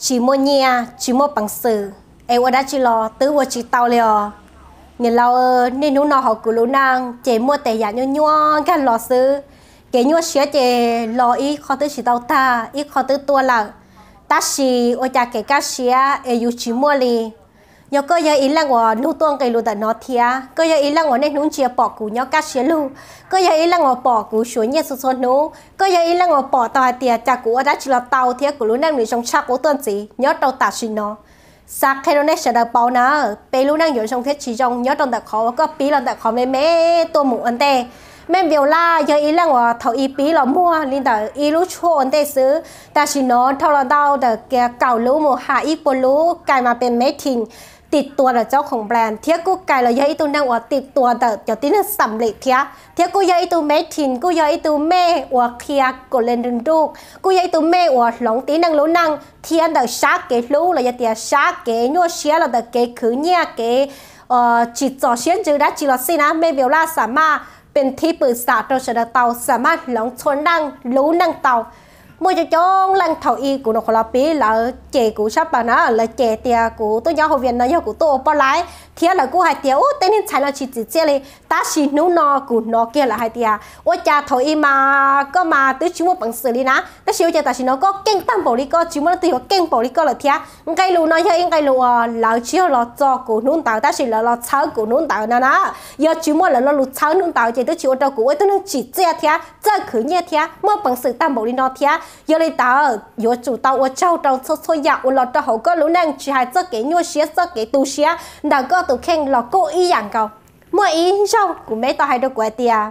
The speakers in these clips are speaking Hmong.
Tsis muaj nyiaj, tsis muaj peev xwm, es ua dab tsi los twb ua tsis tau li os. Niam laus, niaj hnub no hauv kuv lub neej ces muaj tej yam nyuaj nyuaj nkag los xwb. Kev nyuaj siab ces los ib qho twb tsis tau tag, ib qho twb tuaj lawm. Tab sis ua cas kev kaj siab es yus tsis muaj li. Yog koj yog ib leej uas hnub tuaj nqis lus ntawm no thiab koj yog ib leej uas niaj hnub ntsia pom kuv nyob kaj siab lug, koj yog ib leej uas pom kuv suav nyiaj txhua txhua hnub, koj yog ib leej uas pom tau hais tias cas kuv ua dab tsi los tau thiab kuv lub neej nws zoo tshaj qub tuaj ntxiv nyob rau tam sim no. Xav qhia rau nej sawv daws paub na, peb lub neej yuav zoo thiab tsis zoo nyob rau ntawm qhov uas koj pib los ntawm qhov me me tuaj mus ua ntej. Mej Npiaus Laj yog ib leej uas thaum ub pib los muag li ntawm ib lub tshuaj ua ntej xwb, tam sim no dhau los ntau ntawm kiag kaum lub mus hais ib puas lub kais mas pes meb thim, tim tua ntawm cov khoom plan thiab kuj kais los yog ib tug neeg uas tim tua ntawm cov tib neeg xam lim thiab, thiab kuj yog ib tug meb thim, kuj yog ib tug mej uas qhia kaum le nruj nruj, kuj yog ib tug mej uas hloov tib neeg lub neej thiab ntawm sab kev hlub los yog tias sab kev nyuaj siab los ntawm kev khwv nyiaj kev tsis txom siab ntsws dab tsi los xij na, Mej Npiaus Laj xam maj pes thib pwm xam rau sawv daws tau, xam maj hloov txhua neej lub neej tau. Muaj coob coob leej thaum ub kuv nyuam qhuav los pib lawv cem kuv sab plaws na, lawv cem tias kuv tuaj nyob hauv Vias no yog kuv tuaj ua poj laib thiab lawv kuj hais tias ub tej neeg ntxhais no tsis tsim txiaj li. Tab sis hnub no kuv hnov kiag lawv hais tias ua cas thaum ub mas koj mas twb tsis muaj peev xwm li na, tab sis ua cas tam sim no koj keej tag npaum li, koj tsis muaj leej twg yuav keej npaum li koj lawm thiab. Nqe lus no yog ib nqe lus uas lawv tsis yog los txo kuv hnub ntawd tab sis lawv los txhawb kuv hnub ntawd no na. Yog tsis muaj lawv lo lus txhawb hnub ntawd ces twb tsis ua rau kuv ua ib tug neeg tsim txiaj thiab txawj khwv nyiaj thiab muaj peev xwm tag npaum li no thiab. Yog li ntawd yuav tsum tau ua tsaug rau txhua txhua yam uas los rau hauv koj lub neej, tsis hais txoj kev nyuaj siab txoj kev tu siab ntawm koj tus kheej los kuj ib yam nkaus. Muaj ib zaug kuv meb tau hais rau kuv hais tias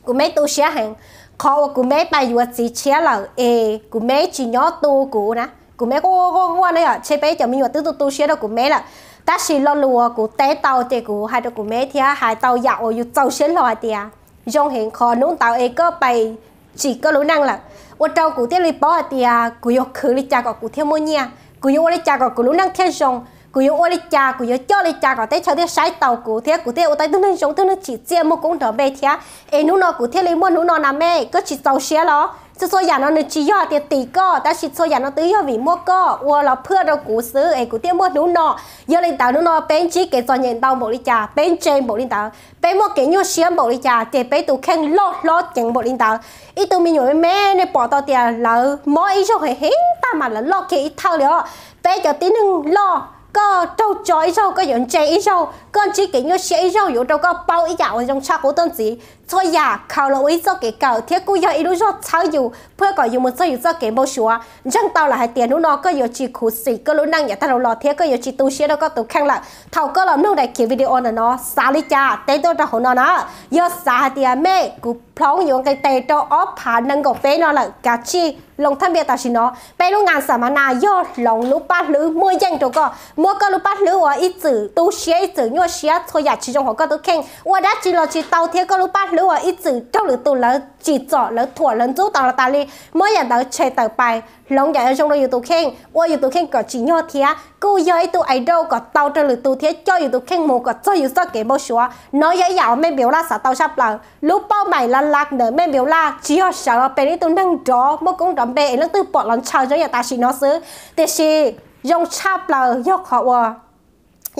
kuv meb tu siab heev, qhov uas kuv meb pais yuav txiv tshiab lawm es kuv meb tsis nyob tu kuv na, kuv meb quaj quaj quaj na yom, ntshe peb cov me nyuam twb tu tu siab rau kuv meb lawm. Tab sis lo lus uas kuv teb tau ces kuv hais rau kuv meb thiab hais tau yam uas yus txaus siab hlo hais tias zoo heev qhov hnub ntawd es koj pais tsim koj lub neej lawm, ua rau kuv thiaj li paub hais tias kuv yuav khwv li cas kom kuv thiaj muaj nyiaj, kuv yuav ua li cas kom kuv lub neej thiaj zoo, kuv yuav ua li cas, kuv yuav coj li cas kom teb chaws thiaj saib taus kuv thiab kuv thiaj ua tau ib tug neeg zoo, ib tug neeg tsim txiaj muaj koob nrov npe thiab. Es hnub no kuv thiaj li muaj hnub no na mej, koj tsis txaus siab los? Txhua txhua yam no nws tsis yog hais tias tim koj, tab sis txhua yam no twb yog vim muaj koj ua los phwaj rau kuv xwb es kuv thiaj muaj hnub no. Yog li ntawd hnub no peb ntsib kev txom nyem ntau npaum li cas, peb ntse npaum li ntawd, peb muaj kev nyuaj siab npaum li cas ces peb tus kheej loj hlob ceev npaum li ntawd. Ib tug me nyuam me me nej pom tau tias lawv mob ib zaug heev heev tag mas lawv loj kiag ib thawj li os. Peb cov tib neeg loj, koj raug tso ib zaug koj yuav ntse ib zaug, koj ntsib kev nyuaj siab ib zaug yuav ua rau koj paub ib yam uas zoo tshaj qub tuaj ntxiv. Txhua yam khaws los ua ib txoj kev kawm thiab kuj yog ib lub zog txhawb yus phwaj kom yus mus txog yus txoj kev npau suav. Ntseeg tau lawm hais tias hnub no koj yuav tsis khuv xim koj lub neej yav tag los thiab koj yuav tsis tu siab rau koj tus kheej lawm. Thaum koj los mloog daim khiv video ntawm no xav li cas teb tuaj rau hauv no na. Yog xav hais tias mej kuv plob yuav nqis tes rau ob phav nees nkaum peb no lawm kav tsij loo thaj npias tam sim no. Peb lub ngas xam mas nas yog hloov lub paj hlwb muaj yeej rau koj, muab koj lub paj hlwb uas ib txwm tu siab ib txwm nyuaj siab txhua yam tsis zoo hauv koj tus kheej ua dab tsi los tsis tau thiab koj lub paj hlwb uas ib txwm raug lwm tus lawv tsim txom lawv thuam lawv ntxub tau los tas li, muab yam ntawd tshem tawm pais hloov yam zoo rau yus tus kheej, ua yus tus kheej kom tsim nyog thiab kuj yog ib tug aidau kom tau rau lwm tus thiab coj yus tus kheej mus kom txog yus txoj kev npau suav. No yog ib yam uas mej Npiaus Laj xav tau sab plaws. Lub paub maim la lak ntawm mej Npiaus Laj tsis yog sawv los pem ib tug neeg nrov muaj koob nrov npe es leej twg pom los ntshaw zoo yam tam sim no xwb, tiam sis zoo tshaj plaws yog qhov uas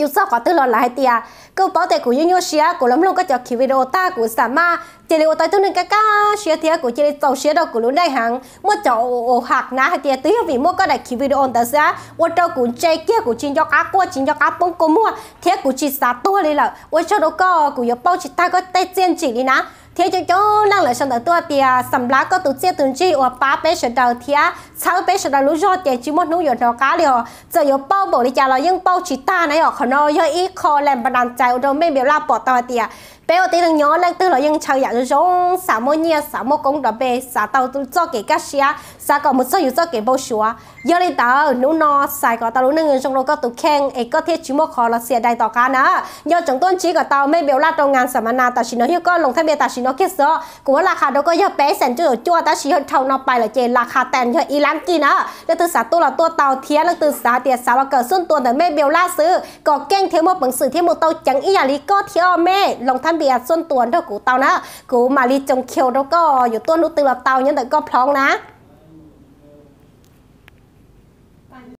yus txog qhov twg los lawv hais tias koj paub tias kuv yeej nyuaj siab, kuv los mloog koj cov khiv video tag kuv xam maj cia li ua tau ib tug neeg kaj kaj siab thiab kuv cia li txaus siab rau kuv lub neej heev. Muaj cov ua hak na hais tias twb yog vim muaj koj daim khiv video ntawd xwb ua rau kuv ntse kiag kuv tsis nco qab quaj tsis nco qab poob kua muag thiab kuv tsis xav tuag li lawm. Ua tsaug rau koj, kuv yuav pauj tsis tag koj tej txiaj ntsim li na. Thiab coob coob leej lawv sau ntawv tuaj tias xam lab koj tus txiaj tus ntsig uas pab peb sawv daws thiab txhawb peb sawv daws lub zog ces tsis muaj hnub yuav hnov qab li os. Txawm yuav pauj npaum li cas los yeej pauj tsis tag na yom. Qhov no yog ib qho las npa nas cai ua rau mej Npiaus Laj pom tau hais tias peb ua tib neeg nyob leej twg los yeej ntshaw yam zoo zoo, xav muaj nyiaj, xav muaj koob nrov npe, xav tau txoj kev kaj siab, xav kom mus txog yus txoj kev npau suav. Yog li ntawd hnub no xaiv kom tau lub neej zoo rau koj tus kheej es koj thiaj tsis muaj qhov los xiam dai tom qab na. Nco ntsoov tuaj ntsib kom tau mej Npiaus Laj rau ngas xam mas nas tam sim no yog koj loo thaj npias tam sim no kiag xwb. Kuv muab las kha rau koj yog peb xees cuaj caum cuaj tab sis yog dhau no pais lawm ces las kha tas yog ib lab kij na. Leej twg xav tuaj los tuaj tau thiab leej twg xav tias xav los kawm xuaj tua ntawm mej Npiaus Laj xwb kom keej thiab muaj peev xwm thiab mus tau ceev ib yam li koj thiab mej loo thaj npias xuaj tua nrog kuv tau na. Kuv mam li coom khiu rau koj yuav tuaj hnub twg los tau nyob ntawm koj plhoov na.